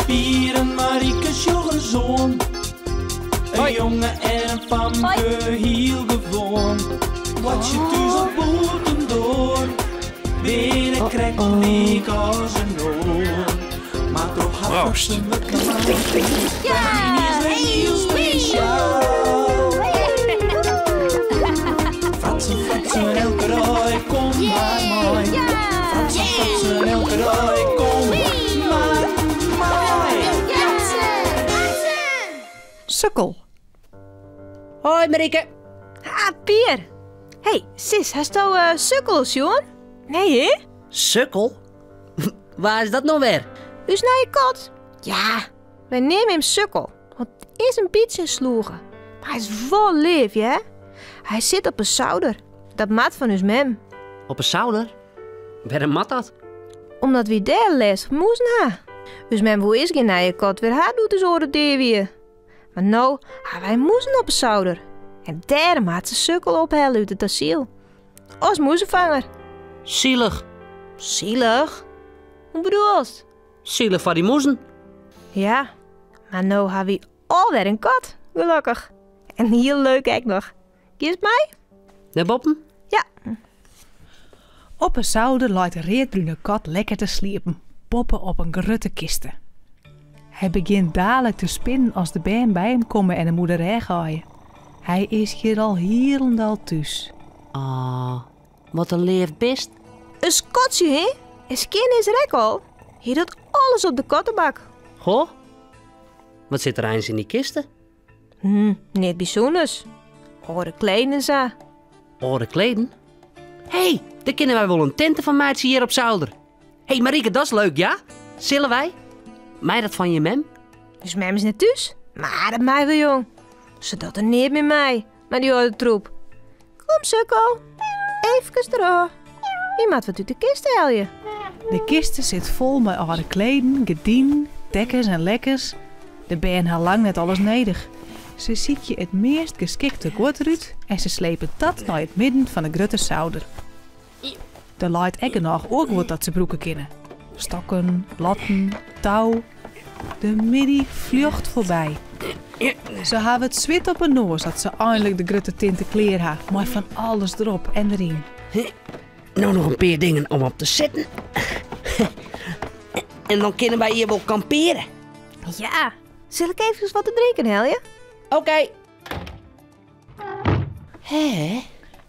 Pier en Marieke sjoch ris oan. In jonge en in famke, hiel gewoan. Boartsje thús of bûtendoar, binne krekt lyk as in oar. Mar troch har fratsen wurdt mar yniens wer hiel spesjaal. Fratsen, fratsen, elke dei, kom mar mei. Fratsen, fratsen, elke dei, kom mar mei. Sukkel. Hoi Marieke. Ha, Pier. Hey, sis, hasto Sukkel sjoen? Nee, hè? Sukkel? Wa is dat no wer? Us nije kat. Ja, wy neame him Sukkel, want it is in bytsje in slûge. Mar hy is wol leaf, hear. Hy sit op 'e souder. Dat moat fan ús mem. Op 'e souder? Wêrom moat dat? Omdat wy dêr lêstich mûzen ha. Us mem woe earst gjin nije kat wer ha doe't ús oare dea wie. Mar no ha wy mûzen op 'e souder. En dêrom hat se Sukkel ophelle út it asyl. As mûzefanger. Silich. Silich? Hoe bedoelst? Silich foar dy mûzen. Ja, mar no ha wy alwer in kat, gelokkich. En hiel leuk ek noch. Giest mei? Nei boppen? Ja. Op 'e souder leit de readbrune kat lekker te sliepen, boppe op in grutte kiste. Hy begjint dalik te spinnen as de bern by him komme en him oer de rêch aaie. Hy is hjir al hielendal thús. Ah, wat in leaf bist. In skatsje, hè? En skjin is er ek al. Hy docht alles op de kattebak. Goh, wat sit der eins yn dy kiste? Hm, neat bysûnders. Oare kleden en sa. Oare kleden? Hé, dêr kinne wy wol in tinte fan meitsje hjir op souder. Hé, Marieke, dat is leuk, ja? Sille wy? Mei dat fan je mem? Us mem is net thús, mar dat mei wol, jong. Se docht der neat mear mei, mei dy âlde troep. Kom, sukkel. Efkes derôf. Wy moat wat út de kiste helje. De kiste sit fol mei âlde kleden, gerdinen, tekkens en lekkens. De bern ha lang net alles nedich. Se sykje it meast geskikte guod derút en se slepe dat nei it midden fan de grutte souder. Der leit ek genôch oar guod dat se brûke kinne. Stokken, latten, tou. De middei fljocht foarby. Se hawwe it swit op 'e noas as se einlik de grutte tinte klear ha mei fan alles derop en deryn. No noch in pear dingen om op te sitten. En dan kinne wy hjir wol kampeare. Ja, sil ik efkes wat te drinken helje? Oké. Hè?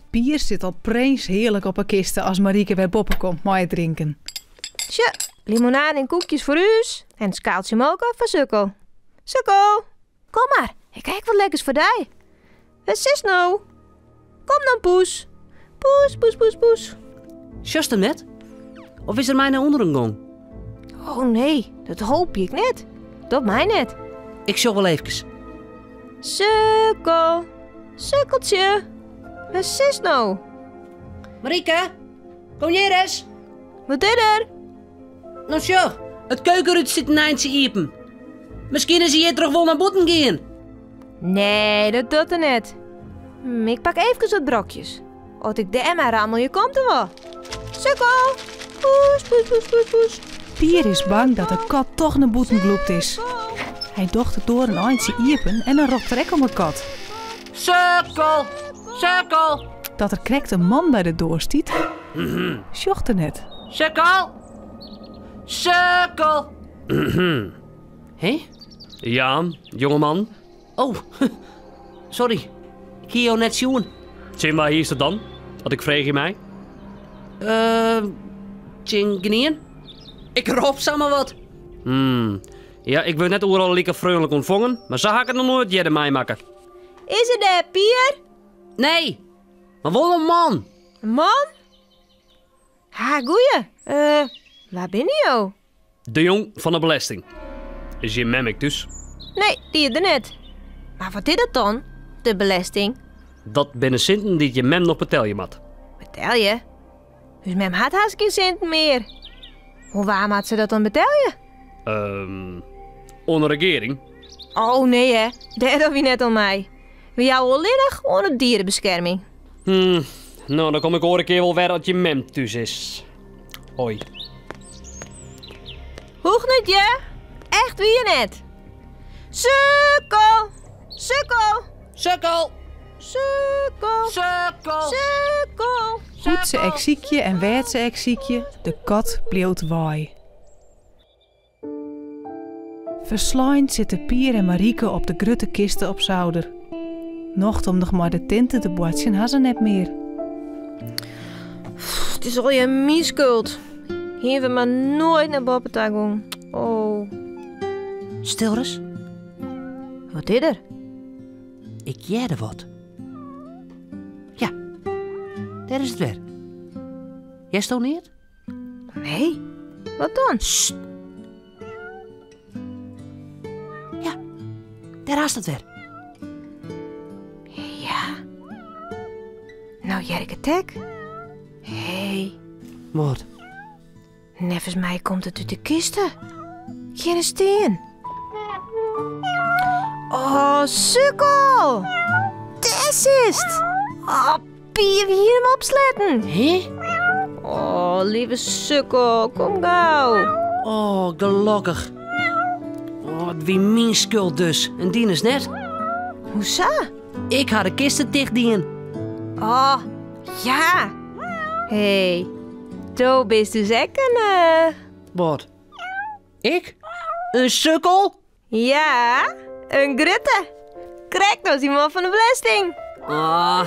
Pier sit al prinshearlik op 'e kiste as Marieke wer boppe komt mei it drinken. Sjoch, limonade en koekjes foar ús en in skaaltsje molke foar Sukkel. Sukkel, kom mar, ik ha ek wat lekkers foar dy. Wêr sitst no? Kom dan, poes. Poes, poes, poes, poes. Sjochst him net? Of is er mei nei ûnderen gong? Oh nee, dat hoopje ik net. Dat mei net. Ik sjoch wol efkes. Sukkel, sukkeltsje, wêr sitst no? Marieke, kom hjir ris. Wat is der? No sjoch, it keukenrút stiet in eintsje iepen. Miskien is hy hjirtroch wol nei bûten gien. Nee, dat docht er net. Hm, ik pak efkes wat brokjes. As ik dêr mei rammelje, komt er wol. Sukkel! Poes, poes, poes, poes, poes. Pier is bang dat de kat toch nei bûten glûpt is. Hy docht de doar in eintsje iepen en dan ropt er ek om 'e kat. Sukkel! Sukkel! Dat der krekt in man by de doar stiet, sjocht er net. Sukkel! Sukkel! Hé? Ja, jongeman. Oh, sorry. Ik hie jo net sjoen. Tsjin wa hiest it dan, as ik freegje mei? Uh, tsjin gjinien. Ik rop samar wat. Hmm. Ja, ik wurd net oeral like freonlik ûntfongen, mar sa ha ik it noch noait earder meimakke. Is er dêr, Pier? Nee, mar wol in man. In man? Ha, goeie. Uh, wa binne jo? De Jong fan de belesting. Is jim mem ek thús? Nee, dy is der net. Mar wat is dat dan, de belesting? Dat binne sinten dy't jim mem noch betelje moat. Betelje? Us mem hat hast gjin sinten mear. Oan wa moat se dat dan betelje? Ehm, oan de regearing. Oh nee hè, dêr dogge wy net oan mei. Wy jouwe allinnich oan de dierebeskerming. Hmm, no dan kom ik oare kear wol wer as jim mem thús is. Hoi. Hoecht net, hear. Echt wier net. Sukkel! Sukkel! Sukkel! Sukkel! Sukkel! Sukkel! Hoe't se ek sykje en wêr't se ek sykje, de kat bliuwt wei. Ferslein sitte Pier en Marike op de grutte kiste op souder. Nocht om noch mei de tinte te boartsjen ha se net mear. It is allegear myn skuld. Hiene we mar noait nei boppe ta gong. Oh. Stil ris. Wat is der? Ik hearde wat. Ja, dêr is it wer. Hearsto neat? Nee, wat dan? Sst. Ja, dêr hast it wer. Ja. No hear ik it ek. Hé. Wat? Neffens my komt it út de kiste. Gean ris stean. Oh, sukkel! Dêr sitst! Oh, Pier, wy hiene him opsletten. Hé? Oh, leave sukkel, kom gau. Oh, gelokkich. Oh, it wie myn skuld dus en dines net. Hoesa? Ik ha de kiste ticht dien. Oh, ja. Hé, do bist dus ek in... Wat? Ik? In sukkel? Ja, in grutte. Krekt as dy man fan de belesting. Ah.